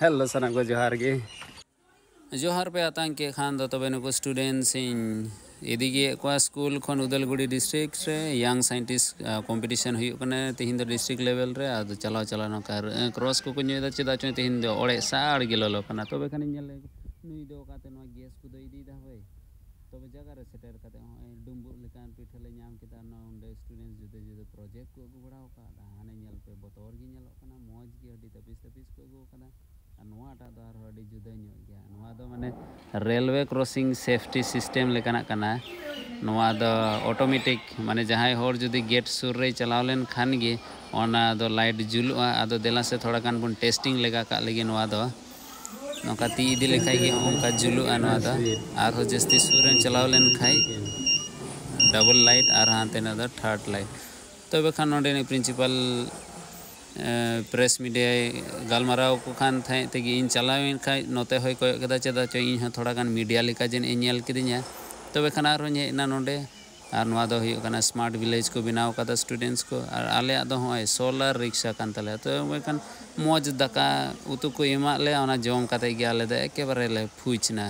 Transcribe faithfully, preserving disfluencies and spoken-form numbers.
Hello ᱥᱟᱱᱟᱢ ᱠᱚ ᱡᱚᱦᱟᱨ ᱜᱮ᱾ ᱡᱚᱦᱟᱨ ᱯᱮ ᱟᱛᱟᱝ ᱠᱮᱫ ᱠᱷᱟᱱ ᱫᱚ, ᱛᱚᱵᱮ ᱱᱩᱠᱩ ᱥᱴᱩᱰᱮᱱᱴᱥ ᱤᱧ ᱤᱫᱤ ᱠᱮᱫ ᱠᱚᱣᱟ ᱥᱠᱩᱞ ᱠᱷᱚᱱ ᱩᱫᱟᱞᱜᱩᱲᱤ ᱰᱤᱥᱴᱨᱤᱠᱴ ᱨᱮ ᱭᱟᱝ ᱥᱟᱭᱮᱱᱴᱤᱥᱴ ᱠᱚᱢᱯᱤᱴᱤᱥᱚᱱ ᱦᱩᱭᱩᱜ ᱠᱟᱱᱟ ᱛᱮᱦᱮᱧ ᱫᱚ ᱰᱤᱥᱴᱨᱤᱠᱴ ᱞᱮᱵᱮᱞ ᱨᱮ᱾ ᱟᱫᱚ ᱪᱟᱞᱟᱣ ᱪᱟᱞᱟᱣ ᱱᱚᱝᱠᱟ ᱠᱨᱚᱥ ᱠᱚᱠᱚ ᱧᱩᱭᱮᱫᱟ, ᱪᱮᱫᱟᱜ ᱪᱚᱝ ᱛᱮᱦᱮᱧ ᱫᱚ ᱚᱲᱮᱡ ᱥᱟᱲ ᱜᱮ ᱞᱚᱞᱚ ᱠᱟᱱᱟ᱾ ᱛᱚᱵᱮ ᱠᱷᱟᱱᱤᱧ ᱧᱮᱞ ᱱᱩᱭ ᱫᱚ ᱚᱠᱟᱛᱮ ᱱᱚᱣᱟ ᱜᱮᱥ ᱠᱚᱫᱚ ᱤᱫᱤᱭᱮᱫᱟ ᱦᱳᱭ᱾ ᱛᱚᱵᱮ ᱡᱟᱭᱜᱟ ᱨᱮ ᱥᱮᱴᱮᱨ ᱠᱟᱛᱮ ᱦᱚᱸᱜᱼᱚᱭ ᱰᱩᱸᱵᱩᱜ ᱞᱮᱠᱟᱱ ᱯᱤᱴᱷᱟᱹ ᱞᱮ ᱧᱟᱢ ᱠᱮᱫᱟ᱾ ᱱᱚᱰᱮ ᱥᱴᱩᱰᱮᱱᱴᱥ ᱡᱩᱫᱟᱹ ᱡᱩᱫᱟᱹ ᱯᱨᱚᱡᱮᱠᱴ ᱠᱚ ᱟᱹᱜᱩ ᱵᱟᱲᱟ ᱟᱠᱟᱫᱟ᱾ ᱦᱟᱱᱮ ᱧᱮᱞ ᱯᱮ, ᱵᱚᱛᱚᱨ ᱜᱮ ᱧᱮᱞᱚᱜ ᱠᱟᱱᱟ, ᱢᱚᱡᱽ ᱜᱮ ᱟᱹᱰᱤ ᱛᱟᱹᱯᱤᱥ ᱛᱟᱹᱯᱤᱥ ᱠᱚ ᱟᱹᱜᱩ ᱟᱠᱟᱫᱟ᱾ ᱟᱨ ᱱᱚᱣᱟᱴᱟᱜ ᱫᱚ ᱟᱨᱦᱚᱸ ᱟᱹᱰᱤ ᱡᱩᱫᱟᱹ ᱧᱚᱜ ᱜᱮᱭᱟ᱾ ᱱᱚᱣᱟ ᱫᱚ ᱢᱟᱱᱮ ᱨᱮᱞᱣᱮ ᱠᱨᱚᱥᱤᱝ ᱥᱮᱯᱴᱤ ᱥᱤᱥᱴᱮᱢ ᱞᱮᱠᱟᱱᱟᱜ ᱠᱟᱱᱟ᱾ ᱱᱚᱣᱟ ᱫᱚ ᱚᱴᱳᱢᱮᱴᱤᱠ, ᱢᱟᱱᱮ ᱡᱟᱦᱟᱸᱭ ᱦᱚᱲ ᱡᱩᱫᱤ ᱜᱮᱴ ᱥᱩᱨ ᱨᱮᱭ ᱪᱟᱞᱟᱣ ᱞᱮᱱ ᱠᱷᱟᱱ ᱜᱮ ᱚᱱᱟ ᱫᱚ ᱞᱟᱭᱤᱴ ᱡᱩᱞᱩᱜᱼᱟ᱾ ᱟᱫᱚ ᱫᱮᱞᱟ ᱥᱮ ᱛᱷᱚᱲᱟ ᱜᱟᱱ ᱵᱚᱱ ᱴᱮᱥᱴᱤᱝ ᱞᱮᱜᱟ ᱠᱟᱜ ᱞᱮᱜᱮ ᱱᱚᱣᱟ ᱫᱚ᱾ ᱱᱚᱝᱠᱟ ᱛᱤ ᱤᱫᱤ ᱞᱮᱠᱷᱟᱡ ᱜᱮ ᱚᱱᱠᱟ ᱡᱩᱞᱩᱜᱼᱟ ᱱᱚᱣᱟ ᱫᱚ᱾ ᱟᱨᱦᱚᱸ ᱡᱟᱹᱥᱛᱤ ᱥᱩᱨ ᱨᱮᱢ ᱪᱟᱞᱟᱣ ᱞᱮᱱ ᱠᱷᱟᱡ ᱰᱟᱵᱚᱞ ᱞᱟᱭᱤᱴ ᱟᱨ ᱦᱟᱱᱛᱮ ᱱᱟᱜ ᱫᱚ ᱛᱷᱟᱨᱰ ᱞᱟᱭᱤᱴ᱾ ᱛᱚᱵᱮ ᱠᱷᱟᱱ ᱱᱚᱰᱮᱱᱤᱡ ᱯᱨᱤᱱᱥᱤᱯᱟᱞ ᱯᱨᱮᱥ ᱢᱤᱰᱤᱭᱟᱭ ᱜᱟᱞᱢᱟᱨᱟᱣ ᱠᱚ ᱠᱟᱱ ᱛᱟᱦᱮᱸᱫ ᱛᱮᱜᱮ ᱤᱧ ᱪᱟᱞᱟᱣᱮᱱ ᱠᱷᱟᱡ ᱱᱚᱛᱮ ᱦᱚᱸᱭ ᱠᱚᱭᱚᱜ ᱠᱮᱫᱟ, ᱪᱮᱫᱟᱜ ᱪᱚ ᱤᱧ ᱦᱚᱸ ᱛᱷᱚᱲᱟ ᱜᱟᱱ ᱢᱤᱰᱤᱭᱟ ᱞᱮᱠᱟ ᱡᱟᱹᱱᱤᱡ ᱮ ᱧᱮᱞ ᱠᱤᱫᱤᱧᱟ᱾ ᱛᱚᱵᱮ ᱠᱷᱟᱱ ᱟᱨᱦᱚᱸᱧ ᱦᱮᱡ ᱮᱱᱟ ᱱᱚᱰᱮ᱾ ᱟᱨ ᱱᱚᱣᱟ ᱫᱚ ᱦᱩᱭᱩᱜ ᱠᱟᱱᱟ ᱥᱢᱟᱨᱴ ᱵᱷᱤᱞᱮᱡᱽ ᱠᱚ ᱵᱮᱱᱟᱣ ᱠᱟᱫᱟ ᱥᱴᱩᱰᱮᱱᱴᱥ ᱠᱚ᱾ ᱟᱨ ᱟᱞᱮᱭᱟᱜ ᱫᱚ ᱦᱚᱸᱜᱼᱚᱭ ᱥᱳᱞᱟᱨ ᱨᱤᱠᱥᱟ ᱠᱟᱱ ᱛᱟᱞᱮᱭᱟ᱾ ᱛᱚ ᱢᱮᱱᱠᱷᱟᱱ ᱢᱚᱡᱽ ᱫᱟᱠᱟ ᱩᱛᱩ ᱠᱚ ᱮᱢᱟᱜ ᱞᱮᱭᱟ, ᱚᱱᱟ ᱡᱚᱢ ᱠᱟᱛᱮᱫ ᱜᱮ ᱟᱞᱮ ᱫᱚ ᱮᱠᱮᱵᱟᱨᱮ ᱞᱮ ᱯᱷᱩᱡᱽ ᱮᱱᱟ᱾